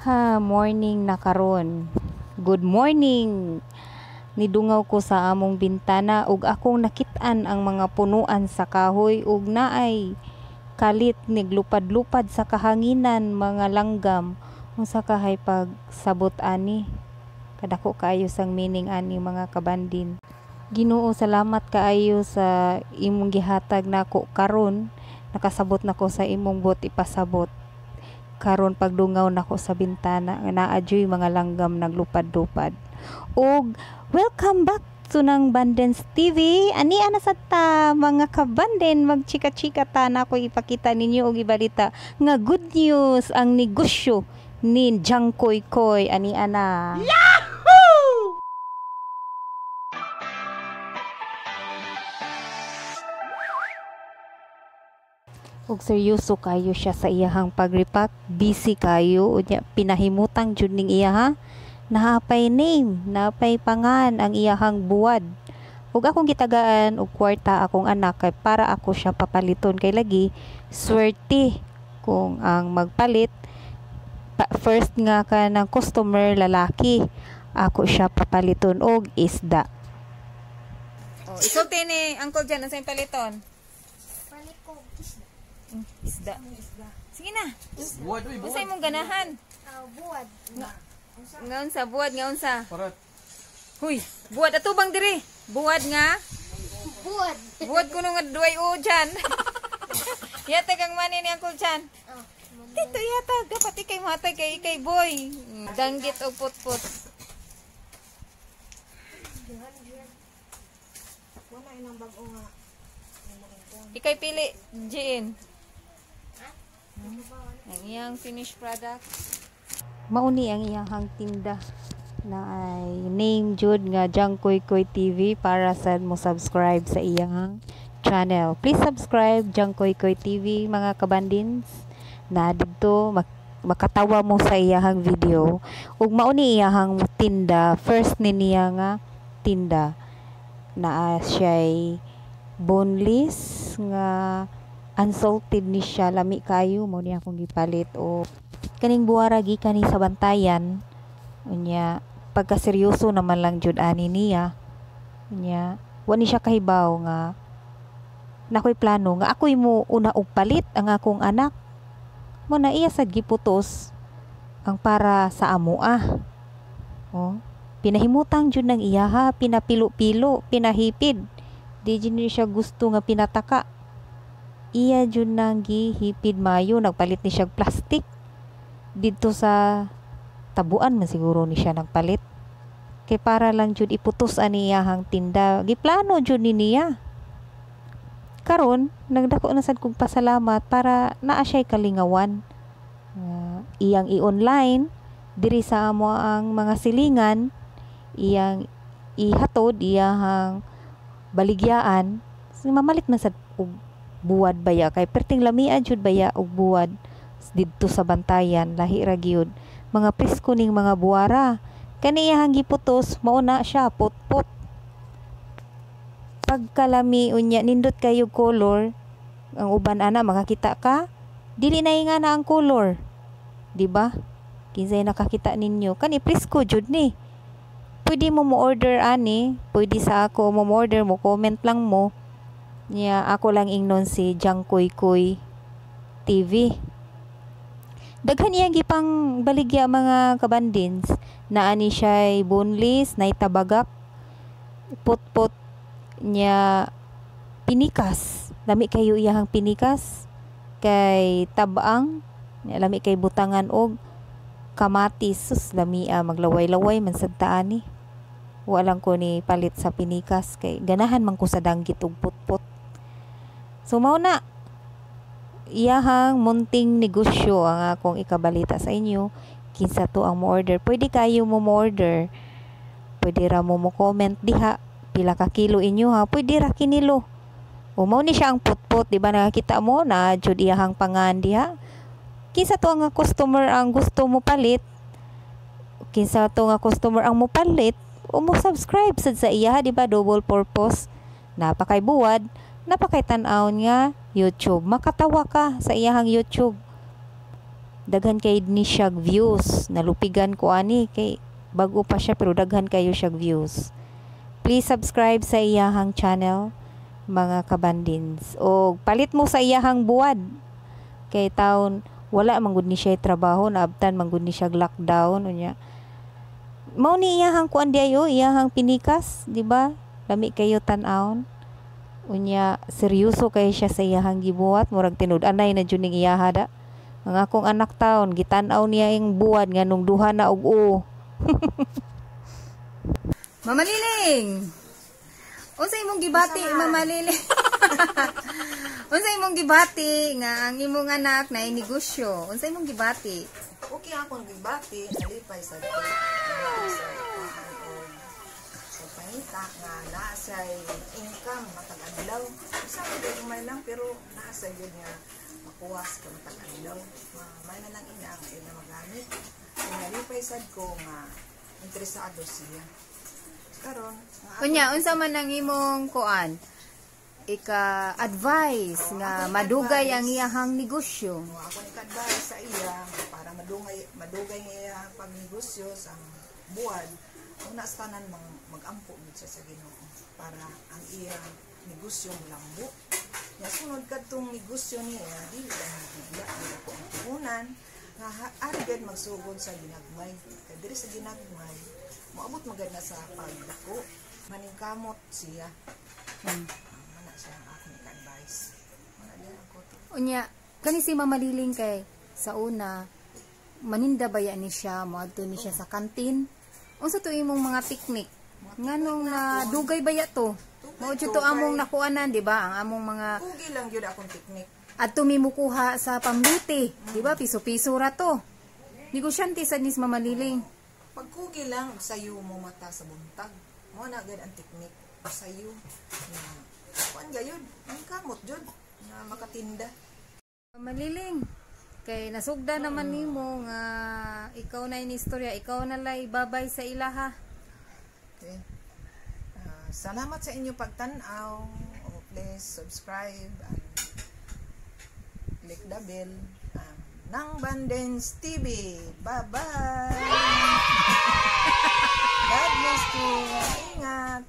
Ha, morning na karon. Good morning. Nidungaw ko sa among bintana ug akong nakit-an ang mga punuan sa kahoy ug naay kalit niglupad-lupad sa kahanginan, mga langgam. Unsa kahay pagsabot ani? Kadako kaayo sang meaning ani, mga kabandin. Ginoo, salamat kaayo sa imong gihatag nako karon. Nakasabot nako sa imong buot ipasabot. Karon pagdungaw nako sa bintana nga naa juy mga langgam naglupad-lupad. Ug welcome back to nang Bandens TV. Ani ana sad ta, mga kabanden, magchika-chika ta na ako ipakita ninyo og ibalita nga good news ang negosyo ni Jangkoy Koy ani ana. Yahoo! Ug seryoso kayo siya sa iyahang pagrepack, busy kayo unya pinahimutang jud ning iyaha. Naapay name, naapay pangan ang iyahang buwad. Ug akong gitagaan og kwarta akong anak kay para ako siya papaliton kay lagi swerte kung ang magpalit pa, first nga ka ng customer lalaki, ako siya papaliton og isda. Oh, isulti ni Uncle Jan unsa paliton? Palit ko isda. Isda. Sige na. Buwad, uy, buwad. Unsa imong ganahan? Buwad. Nga unsa buwad nga unsa? Parat. Huy, buwad atubang diri. Buwad nga. Buwad. Buwad kuno nga duay o dyan. Yatag ang money ni Uncle Jan. Oh, Dito yatag. Dapat ikay matay kay ikay boy. Danggit og putput. wala inang bago nga. Ikay pili, Jean. Ang iyang finished product. Mauni ang iyahang tinda na ay name jud nga Jangkoy Koy TV para sad mo subscribe sa iyang channel. Please subscribe Jangkoy Koy TV, mga kabandins, na didto makatawa mo sa iyahang video. Ug mauni iyahang tinda, first ni niya nga tinda naa siya'y boneless nga unsalted ni siya, lami kayo, mao ni akong gipalit. O kaning buwara gikan ni sa Bantayan. Unya pagkaseryoso naman lang jud ani niya. Unya wa ni siya kahibaw nga nakoy plano nga ako'y mo una og palit ang akong anak. Mo na iya sad giputos ang para sa amoa. Oh, pinahimutang jud ng iyaha, pinapilo-pilo, pinahipid. Di jud ni siya gusto nga pinataka. Iya jud nang gihipid mayo, nagpalit ni siya plastic. Didto sa tabuan man siguro ni siya nagpalit. Kay para lang jud iputos ani iyahang tinda. Giplano jud ni niya. Karon nagdako na sad kog pasalamat para naa siya'y kalingawan. Iyang i-online diri sa amo ang mga silingan, iyang ihatod, iyahang baligyaan. So, mamalit man sad og buwad baya kay perting lamia jud baya og buwad didto sa Bantayan, lahi ra gyud mga presko ning mga buwara. Kani iyahang giputos mao na siya putput. Pagkalami unya nindot kayo color ang uban ana makakita ka dili na nga na ang color, di ba? Kinsay nakakita ninyo kani presko jud ni. Pwede mo mo order ani, pwede sa ako mo mo order, mo comment lang mo. Nya ako lang ingnon si Jangkoy Koy TV. Daghan iyang gipang baligya, mga kabandins. Na ani siya'y boneless, nay tabagak, putput nya pinikas. Lami kayo iyahang pinikas kay tabang, nya lami kay butangan og kamatis. Sus, lamia, maglaway-laway man sad ta ani. Wa lang ko ni palit sa pinikas kay ganahan man ko sa danggit og putput. So mao na iyahang munting negosyo ang akong ikabalita sa inyo. Kinsa to ang mo order, pwede kayo mo order, pwede ra mo mo comment diha pila ka kilo inyo ha, pwede ra kinilo. O mao ni siya ang putput, di ba nakakita mo na jud iyahang pangan diha. Kinsa to ang customer ang gusto mo palit, kinsa to nga customer ang mo palit o mo subscribe sad sa iya, di ba? Double purpose, napakay buwad, napakay tan-awon nga YouTube, makatawa ka sa iyahang YouTube. Daghan kay ni siya views. Nalupigan ko ani kay bago pa siya pero daghan kayo siya views. Please subscribe sa iyahang channel, mga kabandins. O palit mo sa iyahang buwad. Kay taon wala man gud ni siya trabaho, naabtan man gud ni siya lockdown unya. Mao ni iyahang kuan di ayo, iyahang pinikas, di ba? Lami kayo tan-awon. Unya seryoso kay siya sa iyahang gibuhat, murag tinud-anay na jud ning iyaha da. Ang akong anak taon gitan-aw niya yung buwad nga nung duha na og o. Mama Liling! Unsa imong gibati, Mama Liling? Unsa imong gibati nga ang imong anak na negosyo? Unsa imong gibati? Okay akong gibati, nalipay sa ko. Sa pangita nga naa say income matag adlaw. Usa man gyud may lang pero naa sa gyud nga makuha sa matag adlaw. May na lang ina nga ila magamit. Kung nalipay sad ko nga interesado siya. Karon nga Unya, unsa man ang imong kuan? Ika-advise nga madugay ang iyahang negosyo. mo ako ni advice sa iya para madugay madugay nga iya pagnegosyo sa buwan. Una sa tanan mang magampo gid siya sa Ginoo para ang iya negosyo molambo. Nya sunod kadtong negosyo niya dili lang bigla dili ko ang puhunan nga ari gid magsugod sa ginagmay. Kay diri sa ginagmay moabot magad na sa pagdako, maningkamot siya. Mana siya ang akong ika-advice. Mana din ako to. Unya, kani si Mama Liling kay sa una maninda baya ni siya, moadto ni siya sa kantin. Unsa to imong mga teknik? Nganong na dugay baya to? Mao jud to among nakuanan, di ba? Ang among mga Kugi lang gyud akong teknik. Adto mi mukuha sa pamluti, di ba? Piso-piso ra to. Negosyante sad ni si Mama Liling. Pagkugi lang sayo mo mata sa buntag. Mo na gud ang teknik sayo na kuan gayud, ang kamot jud nga makatinda. Mama Liling, kay nasugda naman nimo nga ikaw na ini istorya, ikaw na lay babay sa ilaha. Okay. Salamat sa inyo pagtan-aw. Oh, please subscribe and click the bell. Nang Bandens TV. Bye-bye! God bless you. Ingat!